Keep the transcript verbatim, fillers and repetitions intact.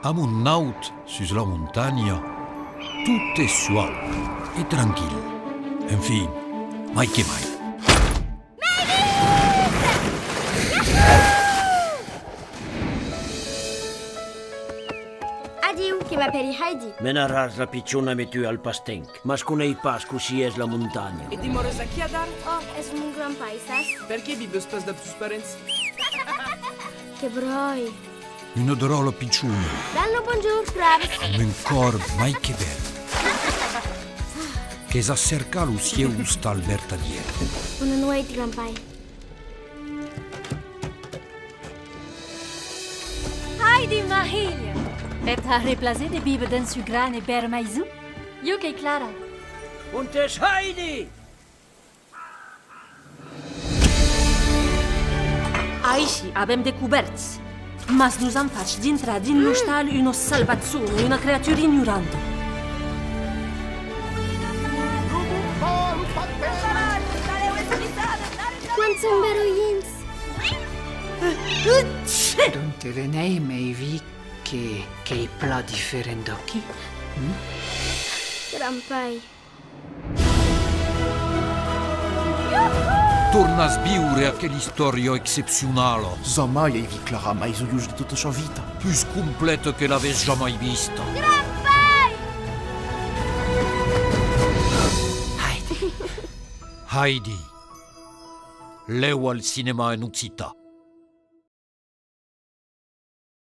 Amont naut sus la montanha, tot es suau e tranquil. Enfin, mai que mai. Adiu, que m'apèli Heidi. Menaràs la pichona amb tu al pastemps, mas coneis pas cossí es la montanha. E demòras aquí adara? Ò, es mon grand-pair, sas? Perqué vives pas dab tos parents? Que bròi! Una dròlla pichona. Dal lo bonjorn, pròps. Amb un còr mai que bèl. Que's acerca lo sieu ostal vertadièr. Bona nueit, grand-pair. Heidi, ma hilha! E t'arré plaser de víver dens ua grana e bèra maison? Jo qu'ei Clara. Ont es Heidi? Aicí avem descobèrts, mas nos an fach dintrar dins l'ostal una salvatjona, una creatura ignoranta. Quant son berolhins! D'ont venètz, mei hilh, que, qu'ei plan diferent d'aquí? Grand-pair. Tornatz viure aquela istòria excepcionala. Jamai ai vist Clara mai joiosa de tota sa vita. Pus complèta que l'avètz jamai vista. Grand-pair! Heidi. Heidi. Lèu al cinèma en occitan.